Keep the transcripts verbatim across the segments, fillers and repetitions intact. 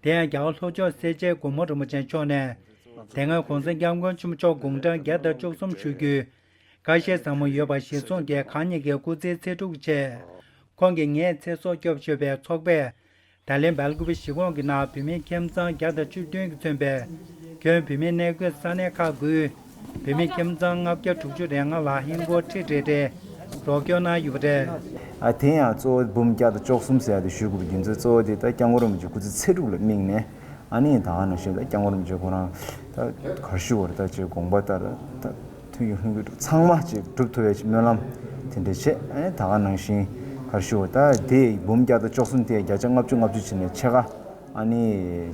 དེ་ཡང་རྒྱ་གར་ལྷོ་ཕྱོགས་སེར་བྱེས་སྒོ་མོ་རིན་པོ་ཆེ་མཆོག་ནས། དེ་སྔ་གོང་ས་སྐྱབས་མགོན་ཆེན་པོ་མཆོག་དགུང་གྲངས་བརྒྱ་དང་བཅུ་གསུམ་བཞུགས་རྒྱུའི་ཁ་ཞེ་ཟབ་མོ་ཡོད་པ་གཞིར་བཟུང་གིས་ཁག་གཉིས་ཀྱི་སྐུ་ཚེའི་ཚེ་སྒྲུབ་ཆེད། ཁོང་གིས་ངས་ཚེ་སྲོག་སྐྱོབ་ཞུས་པའི་ཚོགས་པས། ད་ལན་སྦེལ་ཀུ་པེ་གཞིས་ཁོངས་ཀྱི་ནང་བོད་མི་ཁྱིམ་ཚང་བརྒྱ་དང་བཅུ་བདུན་གྱིས་མཚོན་པའི་ཁྱོན་བོད་མི་གནས་འཁོད་ས་གནས་ཁག་དགུའི་བོད་མི་ཁྱིམ་ཚང་ལྔ་བརྒྱ་དྲུག་ཅུ་རེ་ལྔ་ལ་ཧིན་སྒོར་ཁྲི་རེ་རེ་རོགས་སྐྱོར་གནང་ཡོད་པ་རེད། ཨ། དེ་ཡང་གཙོ་བོ་འབུམ་བརྒྱ་དང་བཅུ་གསུམ་ཟེར་ཡ་དེ་ཞུ་དགོས་པའི་རྒྱུ་མཚན་གཙོ་བོ་དེ་ད་སྐྱབས་མགོན་རིན་པོ་ཆེ་སྐུ་ཚེ་ཚེ་སྒྲུབ་ལ་དམིགས་ནས། ཨ་ནི་ད་ག་ནང་བཞིན་ད་སྐྱབས་མགོན་རིན་པོ་ཆེ་ཁོ་རང་ད་ག་རེ་ཞུ་དགོས་རེད། ད་ཅིག་དགོངས་པ་ལྟར་ད་ཐུགས་ཀྱི་ལྷུན་གྱིས་གྲུབ། ཚང་མ་ཅིག་སྒྲུབ་ཐུབ་པའི་ཅིག་སྨོན་ལམ་དེ་འདྲ་བྱས། ཨ་ནི་ད་ག་ནང་བཞིན་ག་རེ་ཞུ་དགོས། ད་དེ་འབུམ་བརྒྱ་དང་བཅུ་གསུམ་དེ་བརྒྱ་ཆ་ལྔ་བཅུ་ང་བཅུ་བྱས་ནས་ཕྱེད་ཀ། ཨ་ནི་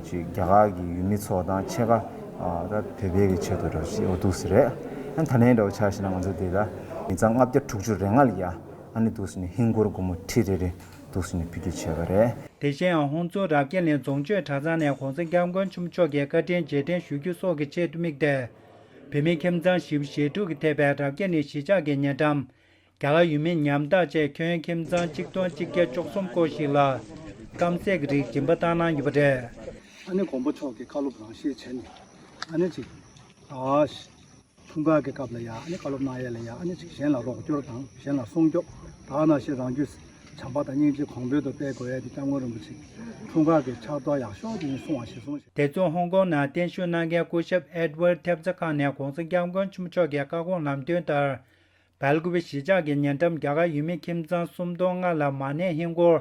ཅིག་རྒྱ་གར་གྱི་ཡུལ་མི་ཚོ་དང་ཕྱེད་ཀ། ཨ། ད་བོད་པའི་གི་ཆེད་དུ་རེད་ཞེས་འོ་འདུག་སེ་རེད། ཨ། ད་ལན་འདྲ་བོ་ཆ་བཞག་ན་ང་ཚོ་དེ་ད་མི་ཚང་ལྔ་བརྒྱ་དྲུག་ཅུ་རེ་ལྔ་ལ་ཡ། ཨ་ནི་འདུག་སེ་ནི་ཧིན་སྒོར་སྒོར་མོ་ཁྲི་རེ་རེ་འདུག་སེ་ནི་ཕུལ་རྒྱུ་བྱས་པ་རེད། དེ་བཞིན་ཡང་ཧོང་ཙུའུ་རབ་རྒྱས་གླིང་རྫོང་ཆོས་གྲྭ་ཚང་ནས་གོང་ས་སྐྱབས་མགོན་ཆེན་པོ་མཆོག་གི་བཀའ་དྲིན་རྗེས་དྲན་ཞུ་རྒྱུ་སོགས་ཀྱི་ཆེད་དུ་དམིགས་ཏེ། བོད་མི་ཁྱིམ་ཚང་བཞི་བཅུ་ཞེ་དྲུག་གིས་ཐེབས་པའི་རབ་རྒྱས་གླིང་གཞིས་ཆགས་ཀྱི་ཉེ་འགྲམ། རྒྱ་གར་ཡུལ་མི་ཉམ་ཐག་བཅས་ཁྱོན་ཁྱིམ་ཚང་གཅིག་སྟོང་གཅིག་བརྒྱ་བཅུ་གསུམ་སྐོར་ཞིག་ལ་སྐམ་སའི་རིགས་སྦྱིན་པ་བཏང་གནང་ཡོད་པ་རེད། ཨ་ནི་མགོན་པོ་མཆོག་གི་བཀའ་སློབ་རང་བཞིན་བྱས་ནས། ཨ་ནི་ཅིག་ཨ། འཁྲུངས་སྐར་གྱི་སྐབས་ལ་ཡ། ཨ་ནི་བཀའ་སློབ་གནང་ཡས་ལ་ཡ། ཨ་ནི་ཅིག་གཞན་ལ་རོགས་སྐྱོར་དང་གཞན་ལ་སྲུང་སྐྱོབ། ད་ག་ནང་བཞིན་རང་རྒྱུད་བྱམས་པ་དང་སྙིང་རྗེ་གོང་འཕེལ་དུ་སྤེལ་དགོས་ཡས་དེ་སྐྱབས་མགོན་རིན་པོ་ཆེ་འཁྲུངས་སྐར་གྱི་ཕྱག་རྡོར་ཡག་ཤོས་དེ་ཡིན་གསུང་བ་ཞིག་གསུངས་ཤིང་། དེ་མཚུངས་ཧོང་ཀོང་ནང་བརྟན་བཞུགས་གནང་མཁན་སྐུ་ཞབས་ཨེད་ཝར་ཐེབས་རྩ་ཁང་ནས་གོང་ས་སྐྱབས་མགོན་ཆེན་པོ་མཆོག་གི་བཀའ་དགོངས་ལམ་སྟོན་ལྟར། སྦེལ་ཀུ་པེ་གཞིས་ཆགས་ཀྱི་ཉེ་འགྲམ་རྒྱ་གར་ཡུལ་མི་ཁྱིམ་ཚང་སུམ་སྟོང་ལྔ་ལ་མ་ཎི་ཧིན་སྒོར་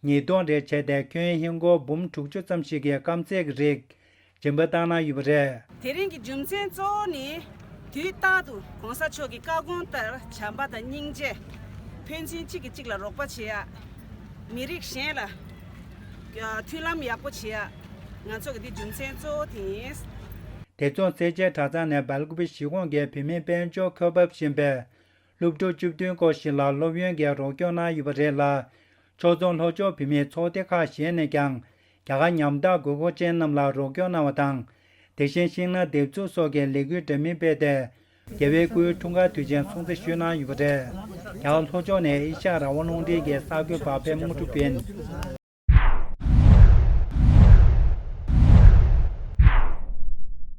ཉིས་སྟོང་རེ་བྱས་ཏེ་ཁྱོན་ཧིན་སྒོར་འབུམ་དྲུག་ཅུ་ཙམ་ཞིག་གི་སྐམ་སའི་རིགས་སྦྱིན་པ་བཏང་གནང་ཡོད་པ་རེད། དེ་རིང་གི་རྒྱུ་མཚན་གཙོ་བོ་ནི། དུས་རྟག་ཏུ་གོང་ས་མཆོག་གི་བཀའ་དགོངས་ལྟར་བྱམས་པ་དང་སྙིང་རྗེ། ཕན་ཚུན་གཅིག་གིས་གཅིག་ལ་རོགས་པ་བྱེད་ཡ། མི་རིགས་གཞན་ལ་མཐུན་ལམ་ཡག་པོ་བྱེད་ཡ། ང་ཚོ་གི་འདི་རྒྱུ་མཚན་གཙོ་བོ་དེ་ཡིན། དེ་མཚུངས་སེར་བྱེས་གྲྭ་ཚང་ནས་སྦེལ་ཀུ་པེ་གཞིས་ཁོངས་ཀྱི་བོད་མི་དཔལ་འབྱོར་འཁོར་འབབ་ཞན་པའི་སློབ་ཕྲུག་བཅུ་བདུན་སྐོར་ཞིག་ལ་སློབ་ཡོན་གྱི་རོགས་སྐྱོར་གནང་ཡོད་པ་རེད་ལ། ཕྱོགས་མཚུངས་ལྷོ་ཕྱོགས་བོད་མིའི་ཚོགས་སྡེ་ཁག་གཞན་ནས་ཀྱང་རྒྱ་གར་ཉམ་ཐག་དགོས་མཁོ་ཅན་རྣམས་ལ་རོགས་སྐྱོར་གནང་བ་དང་། དེ་བཞིན་ཤིང་ནགས་འདེབས་འཛུགས་སོགས་ཀྱི་ལས་འགུལ་འདྲ་མིན་སྤེལ་ཏེ། རྒྱལ་བའི་སྐུའི་འཁྲུངས་སྐར་དུས་ཆེན་སྲུང་བརྩི་ཞུས་གནང་ཡོད་པ་རེད། རྒྱ་གར་ལྷོ་ཕྱོགས་ནས་ཨེ་ཤ་ཡ་རང་དབང་རླུང་འཕྲིན་གྱི་གསར་འགོད་པ་པད་མ་དངོས་གྲུབ་ཡིན།